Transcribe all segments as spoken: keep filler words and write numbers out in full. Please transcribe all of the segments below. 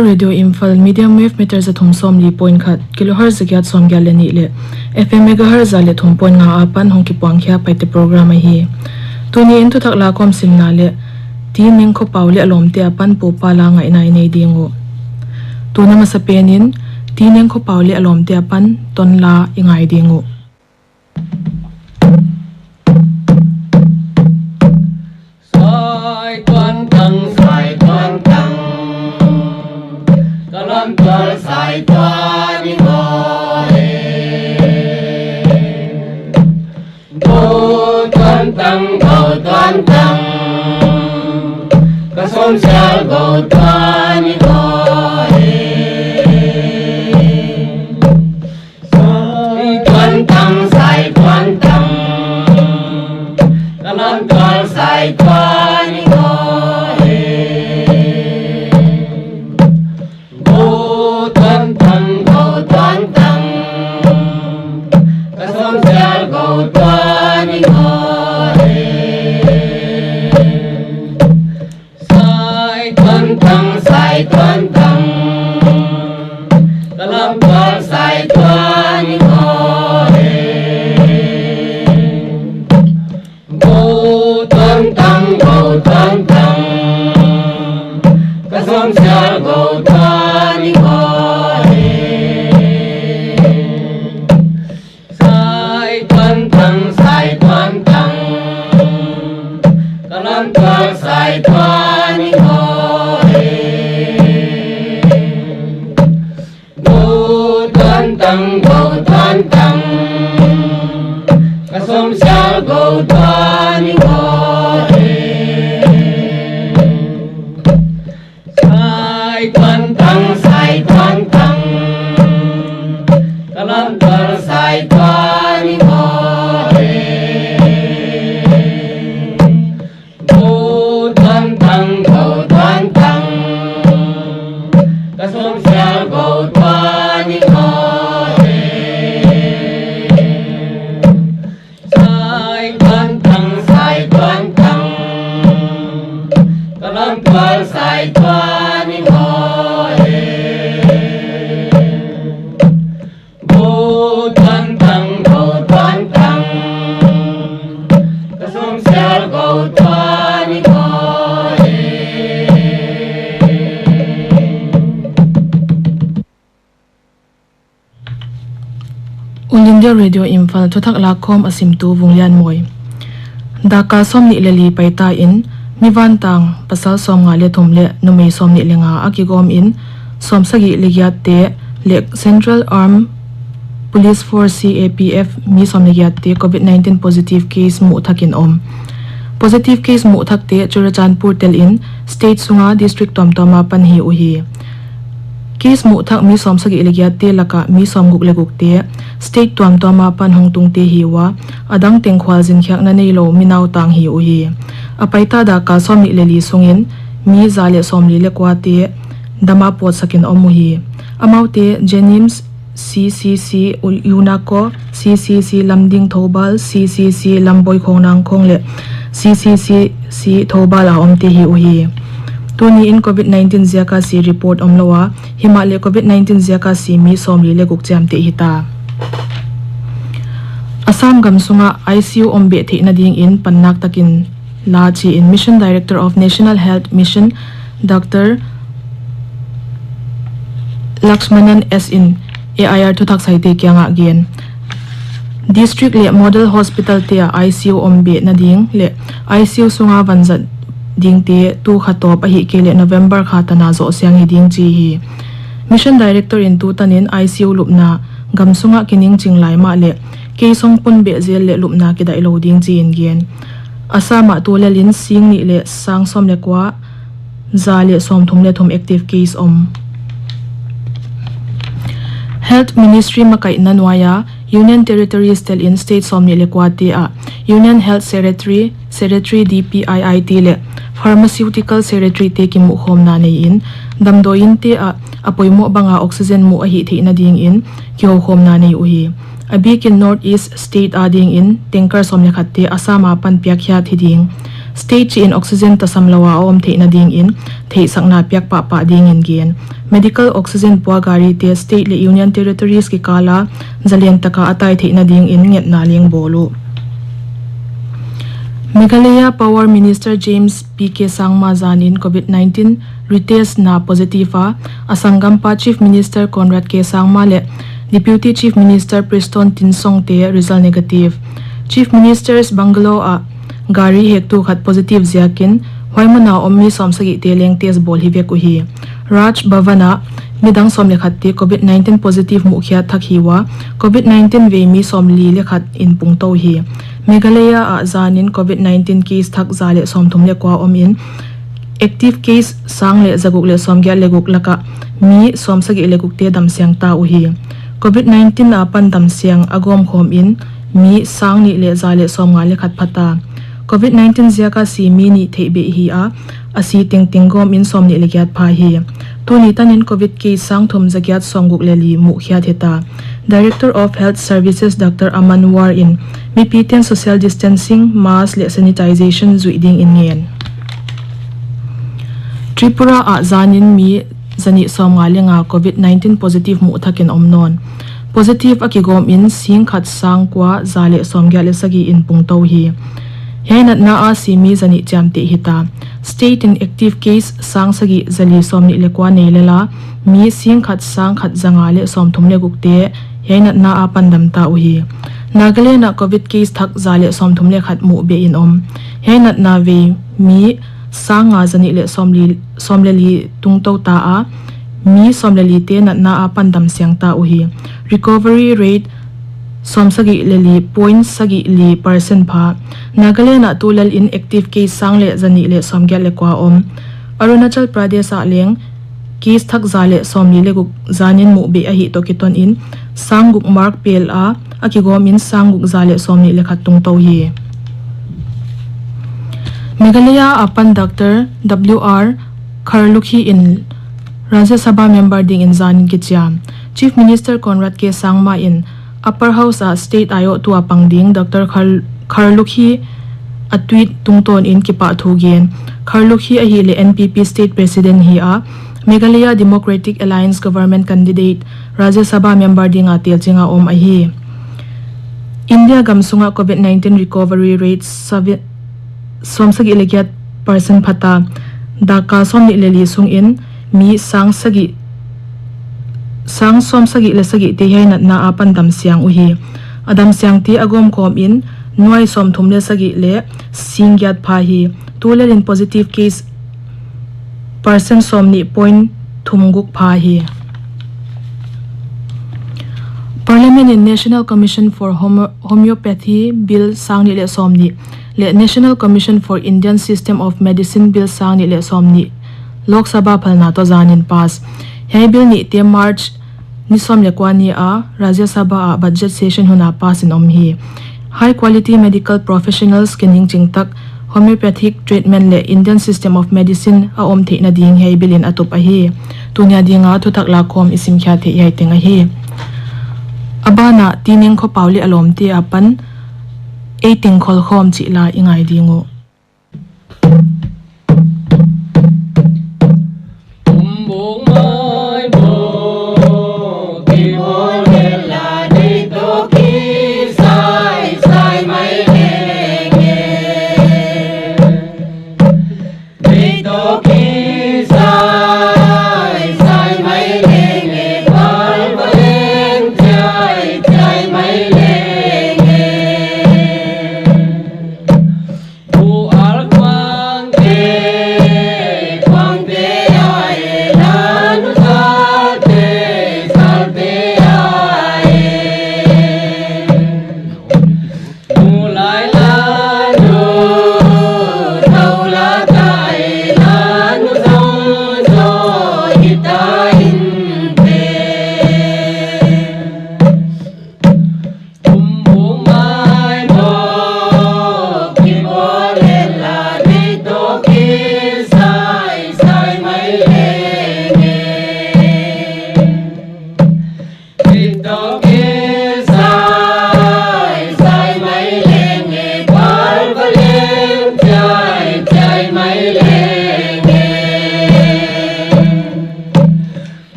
Radio Imphal, medium wave meter za thum sawmli point khat, kilohertz za giat sawmgiat leh nih leh F M megahertz za leh thum point nga apan hong kipuang khia Paite program ahi. Tuni in thuthak la kawm simna leh T. Nengkhopau leh a lawmte apan Pu Pa la ngaihna i nei ding uh. Tuni masapen in T. Nengkhopau leh a lawmte apan Ton la i ngai ding uh. Sai tuan tang, sai tuan tang, ka lamtual sai tuan i ngaw e. Gou tuan tang, gou tuan tang, ka sawmsial gou tuan i ngaw e. Sai tuan tang, sai tuan tang, ka lamtual sai tuan i ngaw e. Gou tuan tang, gou tuan tang, ka sawmsial gou tuan i ngaw e. Sai tuan tang, sai tuan tang, ka lamtual sai tuan i ngaw e. Gou tuan tang, gou tuan tang, ka sawmsial gou tuan i ngaw e. Sai tuan tang, sai tuan tang, ka lamtual sai tuan i ngaw e. Gou tuan tang, gou tuan tang, ka sawmsial gou tuan i ngaw e. Sai tuan tang, sai tuan tang, ka lamtual sai tuan i ngaw e. Gou tuan tang, gou tuan tang, ka sawmsial gou tuan i ngaw e. Sai tuan tang, sai tuan tang, ka lamtual sai tuan i ngaw e. Gou tuan tang, gou tuan tang, ka sawmsial gou tuan i ngaw e. All India Radio Imphal, thuthak lakkhawm a simtu Vunglianmawi. Dakkal sawmnih leh li paita in, mi vantang pasal sawmnga leh thum leh numei sawmnih leh nga a kigawm in, sawmsagih leh giatte leh Central Armed Police Force, C A P F, mi sawm leh giatte Covid nineteen positive case muh thak in om. Positive case muh thakte Churachandpur tel in state sunga district tuamtuam apan hi uhi. Case muh thak mi sawmsagih leh giatte laka mi sawmguk leh gukte state tuamtuam apan hongtungte hi ua, a dang teng khualzin khiakna neilou mi nautang hi uhi. A paita dakkal sawmnih leh li sungin mi za leh sawmli leh kuate dam a pawtsak in om uhi. Amaute JNIMS, C C C Unako, C C C Lumding Thoubal, C C C Lamboi Khongnangkhong leh C C C Thoubal a omte hi uhi. Tuni in Covid nineteen ziaka si report omlou a, himahleh Covid nineteen ziaka si mi sawmli leh guk chiamteh hita. Assam gam sunga I C U om beh theihna dingin panlak takin la chi in Mission Director of National Health Mission, Doctor Lakshmanan S in A I R thuthak saite kiangah gen. District leh Model Hospital te ah I C U om behna ding leh I C U sunga vanzat dingte tu kha tawp ahihkeileh November kha tana zoh siang hi ding chi hi. Mission Director in tu tanin I C U lupna gam sungah kiningching lai mahleh case hong pun beh zel leh lupna kidaih lou ding chi in gen. Assam ah tulel in sing nih leh sang sawm leh kua, za leh sawmthum leh thum active case om. Health Ministry makaihna nuaia Union Territories tel in state sawmnih leh kuate ah Union Health Secretary, Secretary D P I I T leh Pharmaceutical Secretary te kimuhkhawmna nei in, damdawi inte ah a poimoh banga oxygen muh ahih theihna dingin kihoukhawmna nei uhi. A bikin North East state adingin tanker sawm leh khatte Assam apan piakkhiat hi ding. State chih in oxygen tasam lou a om theihna dingin theihsakna piak pahpah dingin gen. Medical oxygen pua gari te state leh union territories kikal a zalen taka a tai theihna dingin ngetna leng bawl uh. Meghalaya Power Minister James P K Sangma zanin COVID nineteen retest na positive a, a sanggampa Chief Minister Conrad K Sangma leh Deputy Chief Minister Prestone Tynsong te result negative. Chief Minister's Bungalow ah gari hektu khat positive ziakin huai mun a om mi sawmsagih te leng test bawl hi vek uhi. Raj Bhavan ah midang sawm leh khat te COVID nineteen positive muhkhiat thak hi ua, COVID nineteen vei mi sawmli leh khat in pungtou hi. Meghalaya ah zanin COVID nineteen case thak za leh sawmthum leh kua om in, active case sang leh zaguk leh sawmgiat leh guk laka mi sawmsagih leh guk te damsiang ta uhi. COVID nineteen apan damsiang a gawmkhawm in mi sang nih leh za leh sawmnga leh khat phata. COVID nineteen ziaka si mi nih theihbeh hi a, a si tengteng gawm in sawmnih leh giat pha hi. Tuni tanin COVID case sang thum za giat sawmguk leh li muhkhiat hita. Director of Health Services Doctor Aman War in mipiten social distancing, mask leh sanitization zuih dingin ngen. Tripura ah zanin mi zanih sawmnga leh nga COVID nineteen positive muh thakin om nawn. Positive a kigawm in sing khat sang kua za leh sawmgiat leh sagih in pungtou hi. Hiai natna a si mi zanih chiamteh hita. State in active case sang sagih zali sawmnih leh kua nei lel a, mi sing khat sang khat zanga leh sawmthum leh guk te hiai natna apan damta uhi. Nagaland ah COVID case thak za leh sawmthum leh khat muhbeh in om. Hiai natna vei mi sang nga zanih leh sawmli, sawm leh li tungtou ta a, mi sawm leh li te natna apan damsiang ta uhi. Recovery rate sawmsagih leh li point sagih li percent pha. Nagaland ah tulel in active case sang leh zanih leh sawmgiat leh kua om. Arunachal Pradesh ah leng case thak za leh sawmli leh guk zanin muhbeh ahih toh kiton in sang guk mark pel a, a kigawm in sang guk za leh sawmnih leh khat tungtou hi. Meghalaya apan Doctor W R Kharlukhi in Rajya Sabha member dingin zanin kichiam. Chief Minister Conrad K Sangma in Upper House ah state aiawhtu a pang ding Doctor Khar-, Kharlukhi a tweet tungtawn in kipahthu gen. Kharlukhi ahihleh N P P state president hi a, Meghalaya Democratic Alliance government candidate Rajya Sabha member dinga telching a om ahi. India gam sunga COVID nineteen recovery rate sawmsagih leh giat percent phata. Dak kal sawmnih leh li sungin mi sang sagih, sang sawmsagih leh sagih te hiai natna apan damsiang uhi. A damsiang te a gawmkhawm in nuai sawmthum leh sagih leh sing giat pha hi. Tulel in positive case percent sawmnih point thum guk pha hi. Parliament in National Commission for Homo-, Homeopathy Bill sang nih leh sawmnih leh National Commission for Indian System of Medicine Bill sang nih leh sawmnih Lok Sabha phalna toh zanin pass. Hiai bill nih te March ni sawm leh kua ni a Rajya Sabha a budget session hun a pass in om hi. High quality medical professionals kiningching tak homeopathic treatment leh Indian system of medicine a om theihna ding hiai bill in a tup ahi. Tuni a dinga thuthak lakhawm i simkhiat theih hiai teng ahi. A ban ah Tineng Khopau leh a lawmte apan ei teng kholkhawm chih la i ngai ding uh.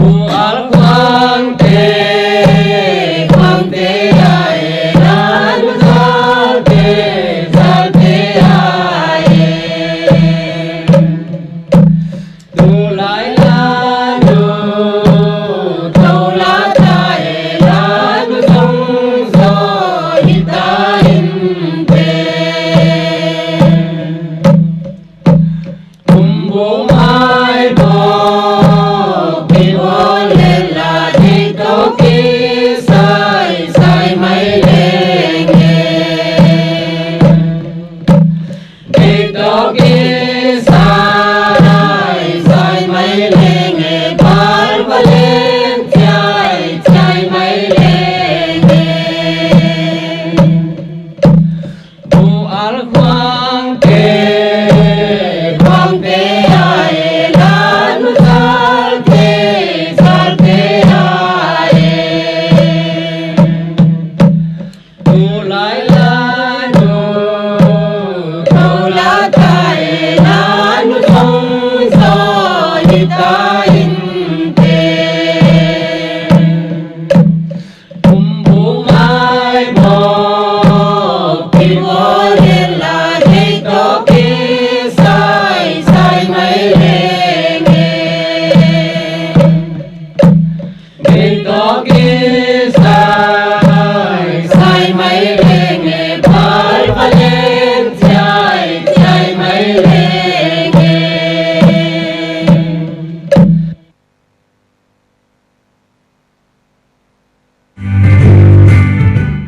Tual khuangte, khuangte ai, lanu zalte, zalte ai. Tulai lanu, tulai tai, lanu zong zaw hita in te. Kum bu mai bawk, pi bawl lel a, deih toh kisai, sai mai leng e. Deih toh kisai, sai mai leng e. Bal va leng chiai, chiai mai leng e. Tual khuangte, khuangte ai, lanu zalte, zalte ai. Tulai lanu, tulai tai, lanu zong zaw hita in te. Kum bu mai bawk, pi bawl lel a, deih toh kisai, sai mai leng e. Deih toh kisai, sai mai leng e. Bal va leng chiai, chiai mai leng e.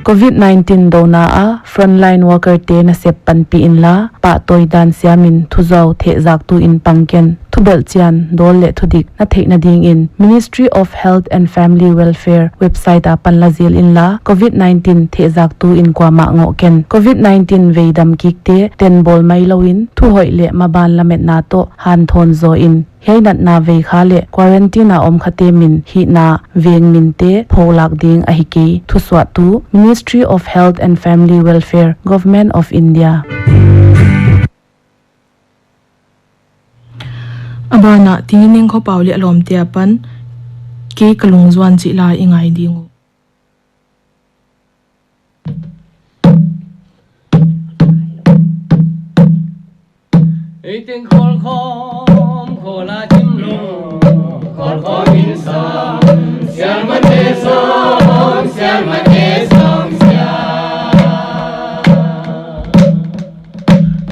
Covid nineteen douna a frontline worker te nasep panpih inla, pahtawi dan siamin thuzau thehzaktu in pang ken. Thubelh chian, dawl leh thudik na theihna dingin Ministry of Health and Family Welfare website a pan la zel inla, Covid nineteen thehzaktu in kuamah ngoh ken. Covid nineteen veidam kikte tenbawl mai louin thuhoih leh maban lametna toh hanthawn zaw in. Hiai natna vei kha leh quarantine a om khate min hihna veng minte pholak ding ahi kei. Thusuahtu Ministry of Health and Family Welfare, Government of India. A banah Tineng Khopau leh a lawmte apan Kei Ka Lungzuan chih la i ngai ding uh. Ei teng kholkhawm, khola chim lou, kholkhawm in sawm, sial mate sawm, sial mate sawm sial.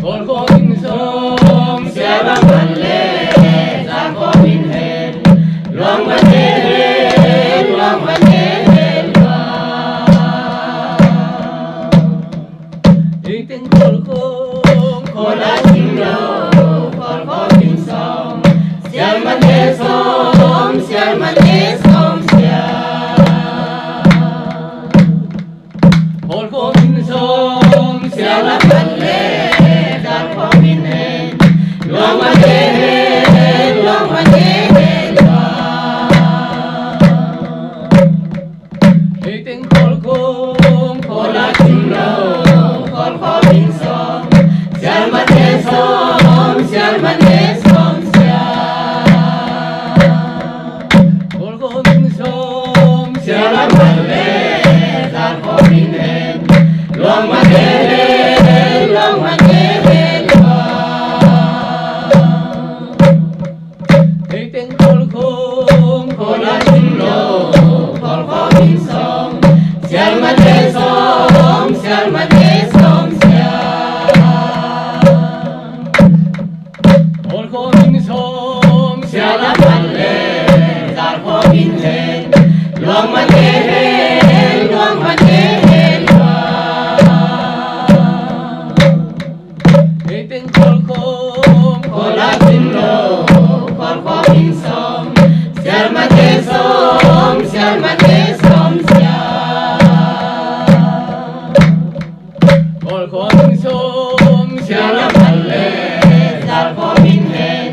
Kholkhawm in sawm, sial a man leh, zangkhawm in hen, luang mate hen, luang mate hen luang. Ei teng kholkhawm, khola chim lou, kholkhawm in sawm, sial mate sawm, sial mate sawm sial. Kholkhawm in sawm, sial a man leh, zangkhawm in hen, luang mate hen, luang mate hen luang. Ei teng kholkhawm, khola chim lou, kholkhawm in sawm, sial mate sawm, sial mate sawm sial. Kholkhawm in sawm, sial a man leh, zangkhawm in hen, luang mate hen, luang mate hen luang. Ei teng kholkhawm, khola chim lou, kholkhawm in sawm, sial mate sawm, sial mate sawm sial. Kholkhawm in sawm, sial a man leh, zangkhawm in hen, luang mate hen, luang mate hen luang. Ei teng kholkhawm, khola chim lou, kholkhawm in sawm, sial mate sawm, sial mate sawm sial. Kholkhawm in sawm, sial a man leh, zangkhawm in hen,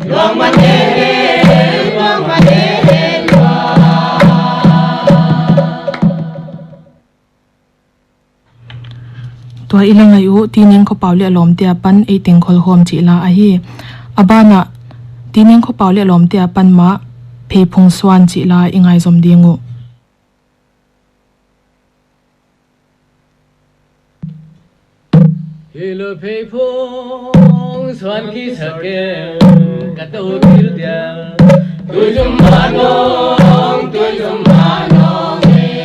luang mate hen, luang mate hen luang. Tua i la ngaih uh, Tineng Khopau leh a lawmte apan Ei teng kholkhawm chih la ahi. A banah, Tineng Khopau leh a lawmte apan mah, Pheiphung Suan chih la i ngaizom ding uh. Hi la pheiphung suan kisak in ka tou dil dial. Tui zum manong, tui zum manong e.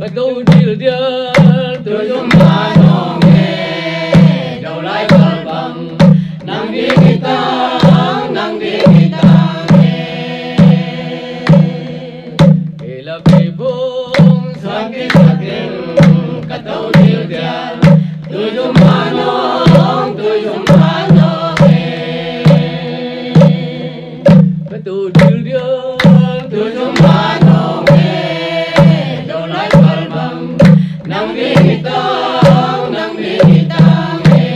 Ka tou dil dial, tui zum manong e. Tou lai kal bang, nang ding hitam, nang ding hitam e. Hi la pheiphung suan kisak in ka tou dil dial. Tui zum manong, tui zum manong e. Ka tou dil dial, tui zum manong e. Tou lai kal bang, nang ding hitam, nang ding hitam e.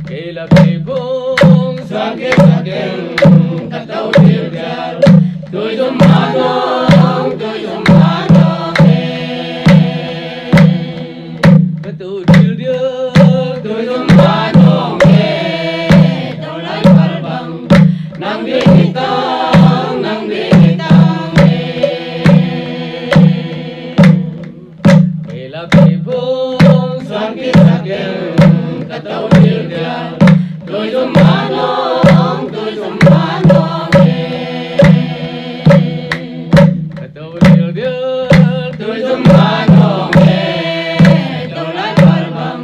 Hi la pheiphung suan kisak in ka tou dil dial. Tui zum manong, tui zum manong e. Ka tou dil dial, tui zum manong e. Tou lai kal bang, nang ding hitam, nang ding hitam e. Hi la pheiphung suan kisak in ka tou dil dial. Tui zum manong, tui zum manong e. Ka tou dil dial, tui zum manong e. Tou lai kal bang,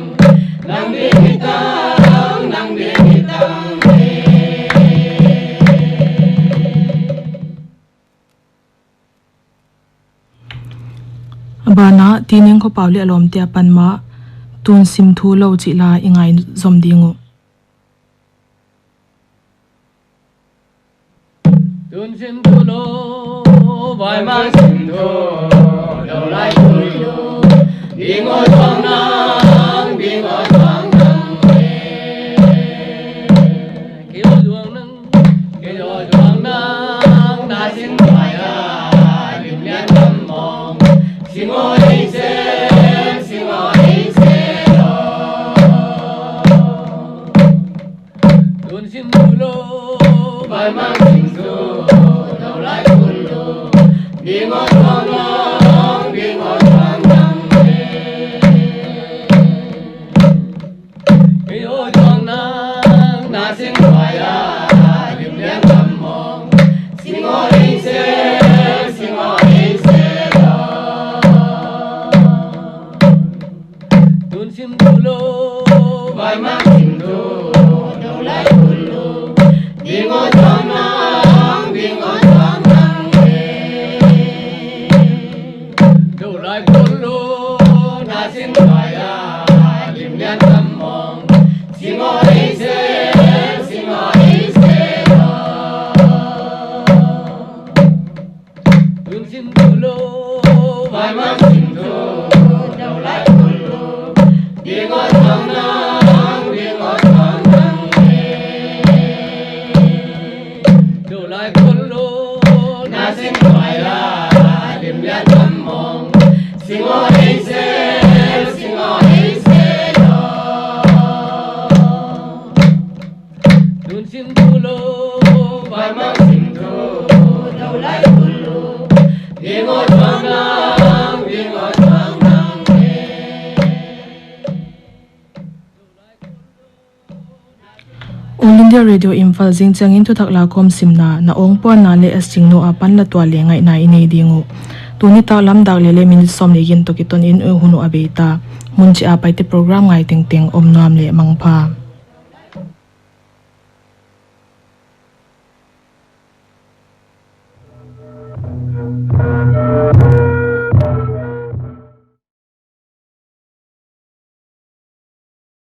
nang ding hitam, nang ding hitam e. A ban ah, Tining Khopau leh a lawmte apan mah, Tun Sim Thu Lou chih la i ngaizom ding uh. Tun sim thu lou, vaimang sim thu, tou lai kul lou, ding o tuang nang, ding o tuang nang e. Kei o tuang nang, kei o tuang nang, na sin vai a, lim lian tam mong, sing o ei se, sing o ei se lou. Tun sim thu lou, vaimang sim thu, tou lai kul lou, ding o tuang nang, ding o tuang nang e. Kei o tuang nang, na sin vai a, lim lian tam mong, sing o ei se, sing o ei se lou. Tun sim thu lou, vaimang sim thu, tou lai kul lou, ding o tuang nang, ding o tuang nang e. Tou lai kul lou, na sin vai a, lim lian tam mong, sing o ei se, sing o ei se lou. Tun sim thu lou, vaimang sim thu, tou lai kul lou, ding o tuang nang, ding o tuang nang e. Tou lai kul lou, na sin vai a, lim lian tam mong, sing o ei se, sing o ei se lou. Tun sim thu lou, vaimang sim thu, tou lai kul lou, ding o tuang nang, ding o tuang nang e. All India Radio Imphal, zingchiang in thuthak lakhawm simna, na ong puanna leh a singnu apan la tuah leh ngaihna i nei ding uh. Tuni nitaklam dak leh leh minute sawm leh giat toh kiton in uh hun uh a bei ta. Mun chih a Paite program ngai tengteng om nuam leh mangpha.